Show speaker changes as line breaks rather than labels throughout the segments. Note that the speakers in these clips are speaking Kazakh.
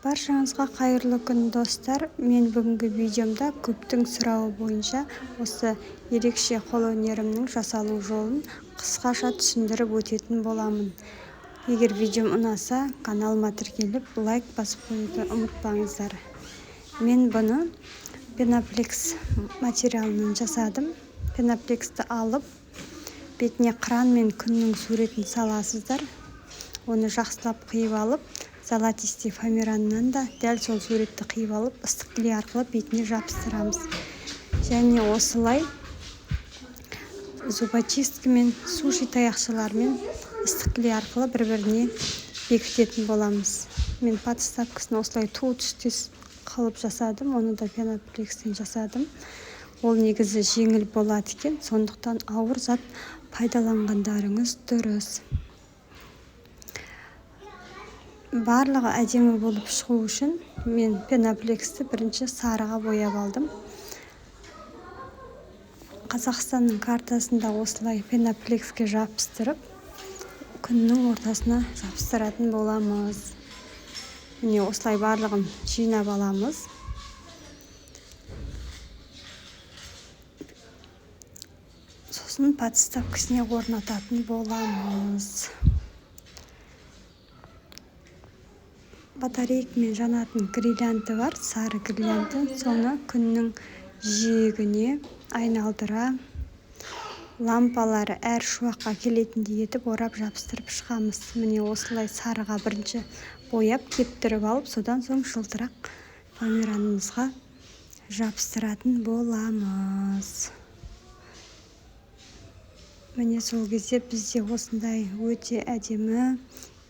Баршаңызға қайырлы күн, достар! Мен бүгінгі видеомда көптің сұрауы бойынша осы ерекше қолөнерімнің жасалу жолын қысқаша түсіндіріп өтетін боламын. Егер видеом ұнаса, каналыма тіркеліп, лайк басып қоюды ұмытпаңыздар. Мен бұны пеноплекс материалынан жасадым. Пеноплексті алып, бетіне қыран мен күннің суретін саласыздар. Оны жақсылап қиып алып, золотистый фоамираннан да дәл сол суретті қиып алып, ыстық клей арқылы бетіне жабыстырамыз. Және осылай зубочисткамен, суши таяқшаларымен ыстық клей арқылы бір-біріне бекітетін боламыз. Мен подставкасын осылай ту түстес қылып жасадым, оны да пеноплекстен жасадым. Ол негізі жеңіл болады екен, сондықтан ауыр зат пайдаланғандарыңыз дұрыс. Барлығы әдемі болып шығу үшін мен пеноплексті бірінші сарыға бояп алдым. Қазақстанның картасында осылай пеноплекске жабыстырып, күннің ортасына жабыстыратын боламыз. Міне, осылай барлығын жинап аламыз. Сосын подставкасына орнататын боламыз. Батарейкамен жанатын гирлянды бар, сары гирлянды. Соны күннің жиегіне айналдыра, лампалары әр шуаққа келетіндей етіп орап жабыстырып шығамыз. Міне, осылай сарыға бірінші бояп кептіріп алып, содан соң жылтырақ фоамиранымызға жабыстыратын боламыз. Міне, сол кезде бізде осындай өте әдемі,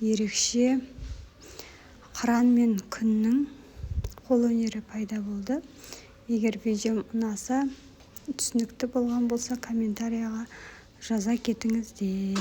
ерекше қыран мен күннің қолөнері пайда болды. Егер видеом ұнаса, түсінікті болған болса, комментарияға жаза кетіңіздер.